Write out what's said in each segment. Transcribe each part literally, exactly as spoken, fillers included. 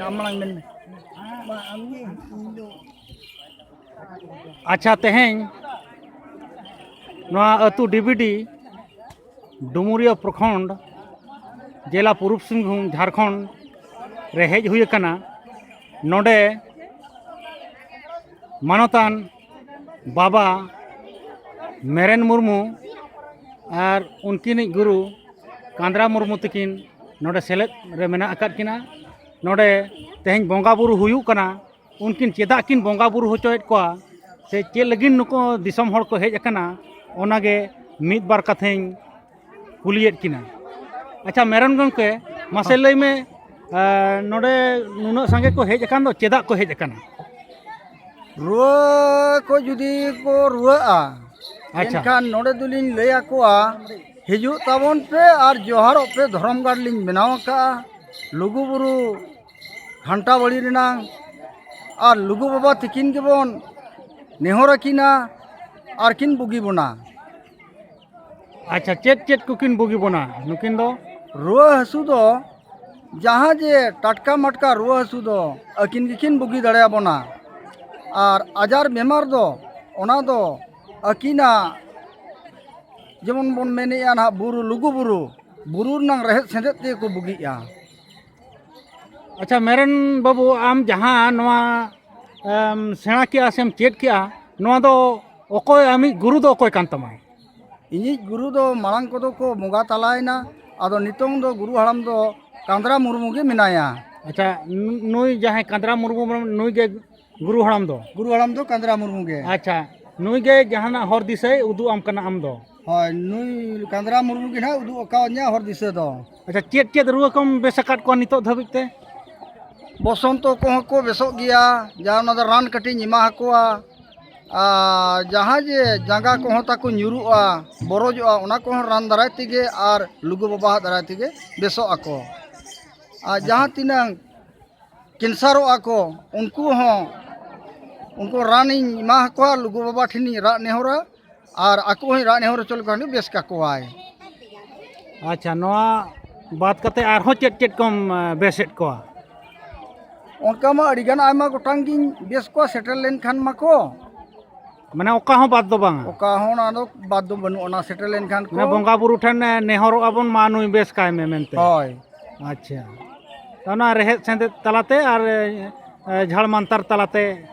ᱟᱢ ᱢᱟᱲᱟᱝ ᱢᱮᱱ ᱢᱮ᱾ ᱟᱪᱪᱷᱟ, ᱛᱮᱦᱮᱧ ᱱᱚᱣᱟ ᱟᱹᱛᱩ ᱰᱤᱵᱤᱰᱤ, ᱰᱩᱢᱩᱨᱤᱭᱟᱹ ᱯᱨᱚᱠᱷᱚᱸᱰ, ᱡᱮᱞᱟ ᱯᱩᱨᱩᱵ ᱥᱤᱝᱵᱷᱩᱢ, ᱡᱷᱟᱲᱠᱷᱚᱸᱰ ᱨᱮ ᱦᱮᱡ ᱦᱩᱭ ᱟᱠᱟᱱᱟ᱾ ᱱᱚᱰᱮ ᱢᱟᱱᱚᱛᱟᱱ ᱵᱟᱵᱟ ᱢᱮᱨᱮᱱ ᱢᱩᱨᱢᱩ ᱟᱨ ᱩᱱᱠᱤᱱᱤᱡ ᱜᱩᱨᱩ ᱠᱟᱸᱫᱽᱨᱟ ᱢᱩᱨᱢᱩ ᱛᱟᱹᱠᱤᱱ ᱱᱚᱰᱮ ᱥᱮᱞᱮᱫ ᱨᱮ ᱢᱮᱱᱟᱜ ᱟᱠᱟᱫ ᱠᱤᱱᱟ᱾ ᱱᱚᱰᱮ ᱛᱮᱦᱮᱧ ᱵᱚᱸᱜᱟ ᱵᱩᱨᱩ ᱦᱩᱭᱩᱜ ᱠᱟᱱᱟ᱾ ᱩᱱᱠᱤᱱ ᱪᱮᱫᱟᱜ ᱠᱤᱱ ᱵᱚᱸᱜᱟ ᱵᱩᱨᱩ ᱦᱚᱪᱚᱭᱮᱫ ᱠᱚᱣᱟ ᱥᱮ ᱪᱮᱫ ᱞᱟᱹᱜᱤᱫ ᱱᱩᱠᱩ ᱫᱤᱥᱚᱢ ᱦᱚᱲ ᱠᱚ ᱦᱮᱡ ᱟᱠᱟᱱᱟ, ᱚᱱᱟᱜᱮ ᱢᱤᱫ ᱵᱟᱨ ᱠᱟᱛᱷᱟᱧ ᱠᱩᱞᱤᱭᱮᱫ ᱠᱤᱱᱟ᱾ ᱟᱪᱪᱷᱟ, ᱢᱮᱨᱚᱱ ᱜᱚᱢᱠᱮ, ᱢᱟᱥᱮ ᱞᱟᱹᱭ ᱢᱮ, ᱟᱨ ᱱᱚᱰᱮ ᱱᱩᱱᱟᱹᱜ ᱥᱟᱸᱜᱮ ᱠᱚ ᱦᱮᱡ ᱟᱠᱟᱱ ᱫᱚ, ᱪᱮᱫᱟᱜ ᱠᱚ ᱦᱮᱡ ᱟᱠᱟᱱᱟ? ᱨᱩᱣᱟᱹ ᱠᱚ ᱡᱩᱫᱤ ᱠᱚ ᱨᱩᱣᱟᱹᱜᱼᱟ, ᱟᱪᱪᱷᱟ᱾ ᱮᱱᱠᱷᱟᱱ ᱱᱚᱰᱮ ᱫᱚᱞᱤᱧ ᱞᱟᱹᱭ ᱟᱠᱚᱣᱟ, ᱦᱤᱡᱩᱜ ᱛᱟᱵᱚᱱ ᱯᱮ ᱟᱨ ᱡᱚᱦᱟᱨᱚᱜ ᱯᱮ, ᱫᱷᱚᱨᱚᱢ ᱜᱟᱲ ᱞᱤᱧ ᱵᱮᱱᱟᱣ ᱟᱠᱟᱫᱼᱟ᱾ ᱞᱩᱜᱩᱵᱩᱨᱩ ᱜᱷᱟᱱᱴᱟ ᱵᱟᱲᱤ ᱨᱮᱱᱟᱝ ᱟᱨ ᱞᱩᱜᱩ ᱵᱟᱵᱟ ᱛᱤᱠᱤᱱ ᱜᱮᱵᱚᱱ ᱱᱮᱦᱚᱨ ᱟᱹᱠᱤᱱᱟ ᱟᱨ ᱠᱤᱱ ᱵᱩᱜᱤ ᱵᱚᱱᱟ᱾ ᱟᱪᱪᱷᱟ, ᱪᱮᱫ ᱪᱮᱫ ᱠᱚᱠᱤᱱ ᱵᱩᱜᱤ ᱵᱚᱱᱟ ᱱᱩᱠᱤᱱ ᱫᱚ? ᱨᱩᱣᱟᱹ ᱦᱟᱹᱥᱩ ᱫᱚ, ᱡᱟᱦᱟᱸ ᱡᱮ ᱴᱟᱴᱠᱟ ᱢᱟᱴᱠᱟ ᱨᱩᱣᱟᱹ ᱦᱟᱹᱥᱩ ᱫᱚ ᱟᱹᱠᱤᱱ ᱜᱮᱠᱤᱱ ᱵᱩᱜᱤ ᱫᱟᱲᱮᱭᱟᱵᱚᱱᱟ᱾ ᱟᱨ ᱟᱡᱟᱨ ᱵᱮᱢᱟᱨ ᱫᱚ, ᱚᱱᱟ ᱫᱚ ᱟᱹᱠᱤᱱᱟᱜ, ᱡᱮᱢᱚᱱ ᱵᱚᱱ ᱢᱮᱱᱮᱫᱼᱟ ᱱᱟᱦᱟᱜ ᱵᱩᱨᱩ, ᱞᱩᱜᱩ ᱵᱩᱨᱩ, ᱵᱩᱨᱩ ᱨᱮᱱᱟᱝ ᱨᱮᱦᱮᱫ ᱥᱮᱸᱫᱮᱫ ᱛᱮᱜᱮ ᱠᱚ ᱵᱩᱜᱤᱜᱼᱟ᱾ ᱟᱪᱪᱷᱟ, ᱢᱮᱨᱮᱱ ᱵᱟᱹᱵᱩ, ᱟᱢ ᱡᱟᱦᱟᱸ ᱱᱚᱣᱟ ᱮᱢ ᱥᱮᱬᱟ ᱠᱮᱜᱼᱟ ᱥᱮᱢ ᱪᱮᱫ ᱠᱮᱜᱼᱟ, ᱱᱚᱣᱟ ᱫᱚ ᱚᱠᱚᱭ, ᱟᱢᱤᱡ ᱜᱩᱨᱩ ᱫᱚ ᱚᱠᱚᱭ ᱠᱟᱱ ᱛᱟᱢᱟᱭ? ᱤᱧᱤᱡ ᱜᱩᱨᱩ ᱫᱚ ᱢᱟᱲᱟᱝ ᱠᱚᱫᱚ ᱠᱚ ᱵᱚᱸᱜᱟ ᱛᱟᱞᱟᱭᱮᱱᱟ, ᱟᱫᱚ ᱱᱤᱛᱚᱝ ᱫᱚ ᱜᱩᱨᱩ ᱦᱟᱲᱟᱢ ᱫᱚ ᱠᱟᱸᱫᱽᱨᱟ ᱢᱩᱨᱢᱩ ᱜᱮ ᱢᱮᱱᱟᱭᱟ᱾ ᱟᱪᱪᱷᱟ, ᱱᱩ-, ᱱᱩᱭ ᱡᱟᱦᱟᱸᱭ ᱠᱟᱸᱫᱽᱨᱟ ᱢᱩᱨᱢᱩ, ᱱᱩᱭ ᱜᱮ ᱜᱩᱨᱩ ᱦᱟᱲᱟᱢ ᱫᱚ? ᱜᱩᱨᱩ ᱦᱟᱲᱟᱢ ᱫᱚ ᱠᱟᱸᱫᱽᱨᱟ ᱢᱩᱨᱢᱩ ᱜᱮ᱾ ᱟᱪᱪᱷᱟ, ᱱᱩᱭ ᱜᱮ ᱡᱟᱦᱟᱱᱟᱜ ᱦᱚᱨ ᱫᱤᱥᱟᱹᱭ ᱩᱫᱩᱜ ᱟᱢ ᱠᱟᱱᱟ ᱟᱢ ᱫᱚ? ᱦᱳᱭ, ᱱᱩᱭ ᱠᱟᱸᱫᱽᱨᱟ ᱢᱩᱨᱢᱩ ᱜᱮ ᱱᱟᱦᱟᱜ ᱩᱫᱩᱜ ᱟᱠᱟᱣᱟᱫᱤᱧᱟ ᱦᱚᱨ ᱫᱤᱥᱟᱹ ᱫᱚ᱾ ᱟᱪᱪᱷᱟ, ᱪᱮᱫ ᱪᱮᱫ ᱨᱩᱣᱟᱹ ᱠᱚᱢ ᱵᱮᱥ ᱟᱠᱟᱫ ᱠᱚᱣᱟ ᱱᱤᱛᱚᱜ ᱫᱷᱟᱹᱵᱤᱡ ᱛᱮ? ᱵᱚᱥᱚᱱᱛᱚ ᱠᱚᱦᱚᱸ ᱠᱚ ᱵᱮᱥᱚᱜ ᱜᱮᱭᱟ, ᱡᱟᱦᱟᱸ ᱚᱱᱟ ᱫᱚ ᱨᱟᱱ ᱠᱟᱹᱴᱤᱡ ᱤᱧ ᱮᱢᱟ ᱟᱠᱚᱣᱟ᱾ ᱟᱨ ᱡᱟᱦᱟᱸ ᱡᱮ ᱡᱟᱸᱜᱟ ᱠᱚᱦᱚᱸ ᱛᱟᱠᱚ ᱧᱩᱨᱩᱜᱼᱟ, ᱵᱚᱨᱚᱡᱚᱜᱼᱟ, ᱚᱱᱟ ᱠᱚᱦᱚᱸ ᱨᱟᱱ ᱫᱟᱨᱟᱭ ᱛᱮᱜᱮ ᱟᱨ ᱞᱩᱜᱩ ᱵᱟᱵᱟᱣᱟᱜ ᱫᱟᱨᱟᱭ ᱛᱮᱜᱮ ᱵᱮᱥᱚᱜ ᱟᱠᱚ᱾ ᱟᱨ ᱡᱟᱦᱟᱸ ᱛᱤᱱᱟᱹᱝ ᱠᱮᱱᱥᱟᱨᱚᱜᱼᱟ ᱠᱚ, ᱩᱱᱠᱩ ᱦᱚᱸ, ᱩᱱᱠᱩ ᱨᱟᱱᱤᱧ ᱮᱢᱟ ᱟᱠᱚᱣᱟ, ᱞᱩᱜᱩ ᱵᱟᱵᱟ ᱴᱷᱮᱱᱤᱧ ᱨᱟᱜ ᱱᱮᱦᱚᱨᱟ, ᱟᱨ ᱟᱠᱚ ᱦᱚᱸᱧ ᱨᱟᱜ ᱱᱮᱦᱚᱨ ᱦᱚᱪᱚ ᱞᱮᱠᱚ ᱠᱷᱟᱱ ᱜᱮ ᱵᱮᱥ ᱠᱟᱠᱚᱣᱟᱭ᱾ ᱟᱪᱪᱷᱟ, ᱱᱚᱣᱟ ᱵᱟᱫ ᱠᱟᱛᱮ ᱟᱨᱦᱚᱸ ᱪᱮᱫ ᱪᱮᱫ ᱠᱚᱢ, ᱮ, ᱵᱮᱥᱮᱫ ᱠᱚᱣᱟ? ᱚᱱᱠᱟ ᱢᱟ ᱟᱹᱰᱤᱜᱟᱱ ᱟᱭᱢᱟ ᱜᱚᱴᱟᱝ ᱜᱤᱧ ᱵᱮᱥ ᱠᱚᱣᱟ, ᱥᱮᱴᱮᱨ ᱞᱮᱱᱠᱷᱟᱱ ᱢᱟᱠᱚ᱾ ᱢᱟᱱᱮ ᱚᱠᱟ ᱦᱚᱸ ᱵᱟᱫ ᱫᱚ ᱵᱟᱝᱟ? ᱚᱠᱟ ᱦᱚᱸ ᱚᱱᱟ ᱫᱚ ᱵᱟᱫ ᱫᱚ ᱵᱟᱹᱱᱩᱜ, ᱚᱱᱟ ᱥᱮᱴᱮᱨ ᱞᱮᱱᱠᱷᱟᱱ ᱠᱚ᱾ ᱢᱟᱱᱮ ᱵᱚᱸᱜᱟ ᱵᱩᱨᱩ ᱴᱷᱮᱱ, ᱮ, ᱱᱮᱦᱚᱨᱚᱜ ᱟᱵᱚᱱ, ᱢᱟ ᱱᱩᱭ ᱵᱮᱥ ᱠᱟᱭ ᱢᱮ ᱢᱮᱱᱛᱮ᱾ ᱦᱳᱭ᱾ ᱟᱪᱪᱷᱟ, ᱚᱱᱟ ᱨᱮᱦᱮᱫ ᱥᱮᱸᱫᱮᱫ ᱛᱟᱞᱟᱛᱮ ᱟᱨ, ᱮ, ᱮ, ᱡᱷᱟᱲ ᱢᱟᱱᱛᱟᱨ ᱛᱟᱞᱟᱛᱮ᱾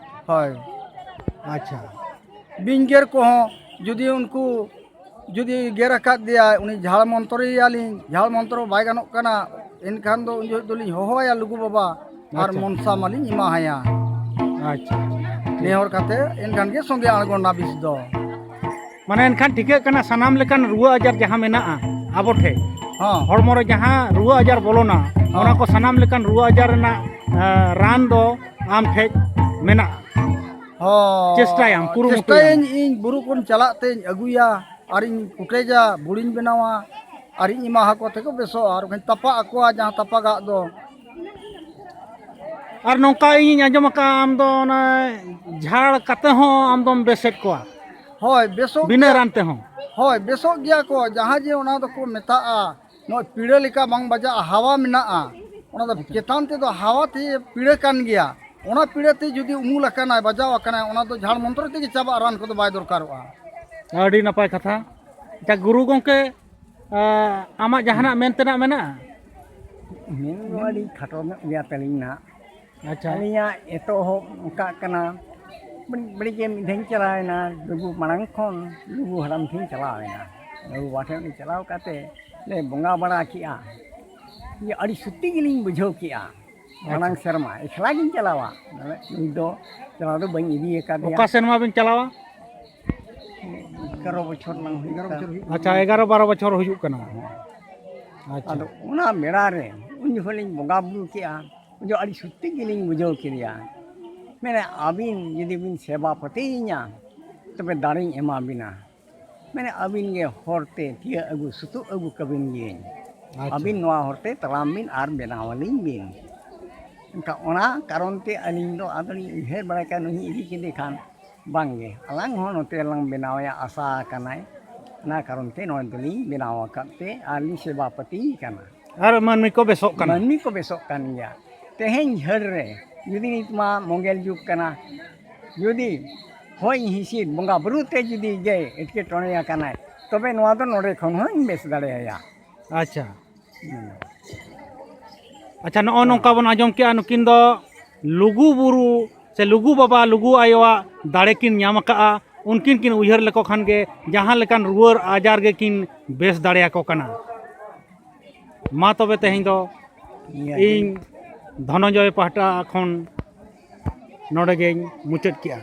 ᱦᱳᱭ᱾ ᱟᱪᱪᱷᱟ᱾ ᱵᱤᱧ ᱜᱮᱨ ᱠᱚᱦᱚᱸ ᱡᱩᱫᱤ ᱩᱱᱠᱩ, ᱡᱩᱫᱤ ᱜᱮᱨ ᱟᱠᱟᱫ ᱫᱮᱭᱟᱭ, ᱩᱱᱤ ᱡᱷᱟᱲ ᱢᱚᱱᱛᱨᱚᱭᱮᱭᱟᱞᱤᱧ, ᱡᱷᱟᱲ ᱢᱚᱱᱛᱨᱚ ᱵᱟᱭ ᱜᱟᱱᱚᱜ ᱠᱟᱱᱟ, ᱮᱱᱠᱷᱟᱱ ᱫᱚ ᱩᱱ ᱡᱚᱦᱚᱜ ᱫᱚᱞᱤᱧ ᱦᱚᱦᱚᱣᱟᱭᱟ ᱞᱩᱜᱩ ᱵᱟᱵᱟ ᱟᱨ ᱟᱪᱪᱷᱟ᱾ ᱢᱚᱱᱥᱟ ᱢᱟᱞᱤᱧ ᱮᱢᱟᱦᱟᱭᱟ᱾ ᱟᱪᱪᱷᱟ, ᱟᱪᱪᱷᱟ᱾ ᱱᱮᱦᱚᱨ ᱠᱟᱛᱮ ᱮᱱᱠᱷᱟᱱ ᱜᱮ ᱥᱚᱸᱜᱮ ᱟᱬᱜᱚᱱᱟ ᱵᱤᱥ ᱫᱚ᱾ ᱢᱟᱱᱮ ᱮᱱᱠᱷᱟᱱ ᱴᱷᱤᱠᱟᱹᱜ ᱠᱟᱱᱟ ᱥᱟᱱᱟᱢ ᱞᱮᱠᱟᱱ ᱨᱩᱣᱟᱹ ᱟᱡᱟᱨ ᱡᱟᱦᱟᱸ ᱢᱮᱱᱟᱜᱼᱟ ᱟᱵᱚ ᱴᱷᱮᱱ, ᱦᱚᱸ᱾ ᱦᱚᱲᱢᱚ ᱨᱮ ᱡᱟᱦᱟᱸ ᱨᱩᱣᱟᱹ ᱟᱡᱟᱨ ᱵᱚᱞᱚᱱᱟ, ᱦᱚᱸ᱾ ᱚᱱᱟ ᱠᱚ ᱥᱟᱱᱟᱢ ᱞᱮᱠᱟᱱ ᱨᱩᱣᱟᱹ ᱟᱡᱟᱨ ᱨᱮᱱᱟᱜ, ᱮ, ᱨᱟᱱ ᱫᱚ ᱟᱢ ᱴᱷᱮᱱ ᱢᱮᱱᱟᱜᱼᱟ᱾ ᱦᱚᱸ᱾ ᱪᱮᱥᱴᱟᱭᱟᱢ, ᱠᱩᱨᱩᱢᱩᱴᱩᱭᱟᱢ᱾ ᱪᱮᱥᱴᱟᱭᱟᱹᱧ, ᱤᱧ ᱵᱩᱨᱩ ᱠᱷᱚᱱ ᱪᱟᱞᱟᱜ ᱛᱮᱧ ᱟᱹᱜᱩᱭᱟ, ᱟᱨᱤᱧ ᱠᱩᱴᱮᱡᱟ, ᱵᱩᱲᱤᱧ ᱵᱮᱱᱟᱣᱟ, ᱟᱨᱤᱧ ᱮᱢᱟ ᱟᱠᱚ ᱛᱮᱠᱚ ᱵᱮᱥᱚᱜᱼᱟ, ᱟᱨ ᱵᱟᱠᱷᱟᱱ ᱛᱟᱯᱟᱜ ᱟᱠᱚᱣᱟ ᱡᱟᱦᱟᱸ ᱛᱟᱯᱟᱜᱟᱜ ᱫᱚ᱾ ᱟᱨ ᱱᱚᱝᱠᱟ ᱤᱧᱤᱧ ᱟᱸᱡᱚᱢ ᱟᱠᱟᱫᱼᱟ, ᱟᱢ ᱫᱚ ᱚᱱᱟ ᱡᱷᱟᱲ ᱠᱟᱛᱮ ᱦᱚᱸ ᱟᱢ ᱫᱚᱢ ᱵᱮᱥᱮᱫ ᱠᱚᱣᱟ? ᱦᱳᱭ, ᱵᱮᱥᱚᱜ ᱵᱤᱱᱟᱹ ᱜᱮᱭᱟ᱾ ᱨᱟᱱ ᱛᱮᱦᱚᱸ? ᱦᱳᱭ, ᱵᱮᱥᱚᱜ ᱜᱮᱭᱟ ᱠᱚ᱾ ᱡᱟᱦᱟᱸ ᱡᱮ ᱚᱱᱟ ᱫᱚᱠᱚ ᱢᱮᱛᱟᱜᱼᱟ, ᱱᱚᱜᱼᱚᱭ ᱯᱤᱲᱟᱹ ᱞᱮᱠᱟ ᱵᱟᱝ ᱵᱟᱡᱟᱜᱼᱟ, ᱦᱟᱣᱟ ᱢᱮᱱᱟᱜᱼᱟ᱾ ᱚᱱᱟ ᱫᱚ ᱟᱪᱪᱷᱟ᱾ ᱪᱮᱛᱟᱱ ᱛᱮᱫᱚ ᱦᱟᱣᱟ ᱛᱮ ᱯᱤᱲᱟᱹ ᱠᱟᱱ ᱜᱮᱭᱟ᱾ ᱚᱱᱟ ᱯᱤᱲᱟᱹ ᱛᱮ ᱡᱩᱫᱤ ᱩᱢᱩᱞ ᱟᱠᱟᱱᱟᱭ, ᱵᱟᱡᱟᱣ ᱟᱠᱟᱱᱟᱭ, ᱚᱱᱟ ᱫᱚ ᱡᱷᱟᱲ ᱢᱚᱱᱛᱨᱚ ᱛᱮᱜᱮ ᱪᱟᱵᱟᱜᱼᱟ, ᱨᱟᱱ ᱠᱚᱫᱚ ᱵᱟᱭ ᱫᱚᱨᱠᱟᱨᱚᱜᱼᱟ᱾ ᱟᱹᱰᱤ ᱱᱟᱯᱟᱭ ᱠᱟᱛᱷᱟ᱾ ᱟᱪᱪᱷᱟ, ᱜᱩᱨᱩ ᱜᱚᱢᱠᱮ, ᱟ, ᱟᱢᱟᱜ ᱡᱟᱦᱟᱱᱟᱜ ᱢᱮᱱ ᱛᱮᱱᱟᱜ ᱢᱮᱱᱟᱜᱼᱟ? ᱢᱮᱱ ᱫᱚ ᱟᱹᱰᱤ ᱠᱷᱟᱴᱚ ᱧᱚᱜ ᱜᱮᱭᱟ ᱛᱟᱹᱞᱤᱧ ᱱᱟᱦᱟᱜ᱾ ᱟᱪᱪᱷᱟ᱾ ᱟᱹᱞᱤᱧᱟᱜ ᱮᱛᱚᱦᱚᱵ ᱚᱱᱠᱟ ᱠᱟᱱᱟ, ᱵᱟᱹᱲᱤᱡ, ᱵᱟᱹᱲᱤᱡ ᱜᱮ ᱢᱤᱫ ᱫᱷᱟᱣ ᱤᱧ ᱪᱟᱞᱟᱣᱮᱱᱟ, ᱞᱩᱜᱩ ᱢᱟᱲᱟᱝ ᱠᱷᱚᱱ ᱞᱩᱜᱩ ᱦᱟᱲᱟᱢ ᱴᱷᱮᱱ ᱤᱧ ᱪᱟᱞᱟᱣᱮᱱᱟ᱾ ᱞᱩᱜᱩ ᱵᱟᱵᱟ ᱴᱷᱮᱱ ᱩᱱᱤ ᱪᱟᱞᱟᱣ ᱠᱟᱛᱮ ᱞᱮ ᱵᱚᱸᱜᱟ ᱵᱟᱲᱟ ᱠᱮᱜᱼᱟ᱾ ᱡᱮ ᱟᱹᱰᱤ ᱥᱚᱛᱤ ᱜᱮᱞᱤᱧ ᱵᱩᱡᱷᱟᱹᱣ ᱠᱮᱜᱼᱟ᱾ ᱢᱟᱲᱟᱝ ᱟᱪᱪᱷᱟ᱾ ᱥᱮᱨᱢᱟ ᱮᱠᱞᱟ ᱜᱤᱧ ᱪᱟᱞᱟᱣᱟ, ᱢᱟᱱᱮ ᱱᱩᱭ ᱫᱚ ᱪᱟᱞᱟᱣ ᱫᱚ ᱵᱟᱹᱧ ᱤᱫᱤ ᱟᱠᱟᱫᱮᱭᱟ᱾ ᱚᱠᱟ ᱥᱮᱨᱢᱟ ᱵᱤᱱ ᱪᱟᱞᱟᱣᱟ? ᱮᱜᱟᱨᱚ ᱵᱚᱪᱷᱚᱨ ᱱᱟᱝ ᱦᱩᱭᱩᱜ ᱠᱟᱱᱟ᱾ ᱟᱪᱪᱷᱟ, ᱮᱜᱟᱨᱚ ᱵᱟᱨᱚ ᱵᱚᱪᱷᱚᱨ ᱦᱩᱭᱩᱜ ᱠᱟᱱᱟ᱾ ᱦᱮᱸ᱾ ᱟᱪᱪᱷᱟ᱾ ᱟᱫᱚ ᱚᱱᱟ ᱵᱮᱲᱟ ᱨᱮ ᱩᱱ ᱡᱚᱠᱷᱚᱱ ᱞᱤᱧ ᱵᱚᱸᱜᱟ ᱵᱩᱨᱩ ᱠᱮᱜᱼᱟ, ᱩᱱ ᱡᱚᱠᱷᱚᱱ ᱟᱹᱰᱤ ᱥᱚᱛᱤ ᱜᱮᱞᱤᱧ ᱵᱩᱡᱷᱟᱹᱣ ᱠᱮᱫᱮᱭᱟ᱾ ᱢᱮᱱᱮ, "ᱟᱹᱵᱤᱱ ᱡᱩᱫᱤ ᱵᱤᱱ ᱥᱮᱵᱟ ᱯᱟᱹᱛᱤᱭᱤᱧᱟ, ᱛᱚᱵᱮ ᱫᱟᱲᱮᱧ ᱮᱢᱟ ᱵᱤᱱᱟ᱾ ᱢᱮᱱᱮ, ᱟᱹᱵᱤᱱ ᱜᱮ ᱦᱚᱨ ᱛᱮ ᱛᱤᱭᱟᱹᱜ ᱟᱹᱜᱩ, ᱥᱩᱛᱩᱜ ᱟᱹᱜᱩ ᱠᱟᱹᱵᱤᱱ ᱜᱤᱭᱟᱹᱧ᱾ ᱟᱪᱪᱷᱟ᱾ ᱟᱹᱵᱤᱱ ᱱᱚᱣᱟ ᱦᱚᱨ ᱛᱮ ᱛᱟᱲᱟᱢ ᱵᱤᱱ ᱟᱨ ᱵᱮᱱᱟᱣ ᱟᱹᱞᱤᱧ ᱵᱤᱱ᱾" ᱮᱱᱠᱷᱟᱱ ᱚᱱᱟ ᱠᱟᱨᱚᱱ ᱛᱮ ᱟᱹᱞᱤᱧ ᱫᱚ ᱟᱫᱚᱞᱤᱧ ᱩᱭᱦᱟᱹᱨ ᱵᱟᱲᱟᱭ ᱠᱷᱟᱱ, ᱱᱩᱭ ᱤᱫᱤ ᱠᱮᱫᱮ ᱠᱷᱟᱱ ᱵᱟᱝ ᱜᱮ, ᱟᱞᱟᱝ ᱦᱚᱸ ᱱᱚᱛᱮ ᱨᱮᱞᱟᱝ ᱵᱮᱱᱟᱣᱮᱭᱟ, ᱟᱥᱟ ᱟᱠᱟᱱᱟᱭ᱾ ᱚᱱᱟ ᱠᱟᱨᱚᱱ ᱛᱮ ᱱᱚᱣᱟ ᱫᱚᱞᱤᱧ ᱵᱮᱱᱟᱣ ᱟᱠᱟᱫ ᱛᱮ ᱟᱨ ᱞᱤᱧ ᱥᱮᱵᱟ ᱯᱟᱹᱛᱤ ᱠᱟᱱᱟ᱾ ᱟᱨ ᱢᱟᱹᱱᱢᱤ ᱠᱚ ᱵᱮᱥᱚᱜ ᱠᱟᱱᱟ᱾ ᱢᱟᱹᱱᱢᱤ ᱠᱚ ᱵᱮᱥᱚᱜ ᱠᱟᱱ ᱜᱮᱭᱟ᱾ ᱛᱮᱦᱮᱧ ᱡᱷᱟᱹᱲ ᱨᱮ ᱡᱩᱫᱤ ᱱᱤᱛ ᱢᱟ ᱢᱚᱝᱜᱮᱞ ᱡᱩᱜᱽ ᱠᱟᱱᱟ, ᱡᱩᱫᱤ ᱦᱚᱭ ᱦᱤᱸᱥᱤᱫ ᱵᱚᱸᱜᱟ ᱵᱩᱨᱩ ᱛᱮ ᱡᱩᱫᱤ ᱜᱮ ᱮᱴᱠᱮᱴᱚᱬᱮ ᱟᱠᱟᱱᱟᱭ, ᱛᱚᱵᱮ ᱱᱚᱣᱟ ᱫᱚ ᱱᱚᱰᱮ ᱠᱷᱚᱱ ᱦᱚᱸᱧ ᱵᱮᱥ ᱫᱟᱲᱮᱭᱟᱭᱟ᱾ ᱟᱪᱪᱷᱟ᱾ ᱟᱪᱪᱷᱟ, ᱱᱚᱜᱼᱚ ᱱᱚᱝᱠᱟ ᱵᱚᱱ ᱟᱸᱡᱚᱢ ᱠᱮᱜᱼᱟ, ᱱᱩᱠᱤᱱ ᱫᱚ ᱞᱩᱜᱩ ᱵᱩᱨᱩ ᱥᱮ ᱞᱩᱜᱩ ᱵᱟᱵᱟ, ᱞᱩᱜᱩ ᱟᱭᱳᱣᱟᱜ ᱫᱟᱲᱮ ᱠᱤᱱ ᱧᱟᱢ ᱟᱠᱟᱫᱼᱟ᱾ ᱩᱱᱠᱤᱱ ᱠᱤᱱ ᱩᱭᱦᱟᱹᱨ ᱞᱮᱠᱚ ᱠᱷᱟᱱ ᱜᱮ ᱡᱟᱦᱟᱸ ᱞᱮᱠᱟᱱ ᱨᱩᱣᱟᱹ ᱟᱡᱟᱨ ᱜᱮᱠᱤᱱ ᱵᱮᱥ ᱫᱟᱲᱮᱭᱟᱠᱚ ᱠᱟᱱᱟ᱾ ᱢᱟ ᱛᱚᱵᱮ ᱛᱮᱦᱮᱧ ᱫᱚ ᱤᱧ ᱫᱷᱚᱱᱚᱱᱡᱚᱭ ᱯᱟᱦᱴᱟ ᱠᱷᱚᱱ ᱱᱚᱰᱮ ᱜᱮᱧ ᱢᱩᱪᱟᱹᱫ ᱠᱮᱜᱼᱟ᱾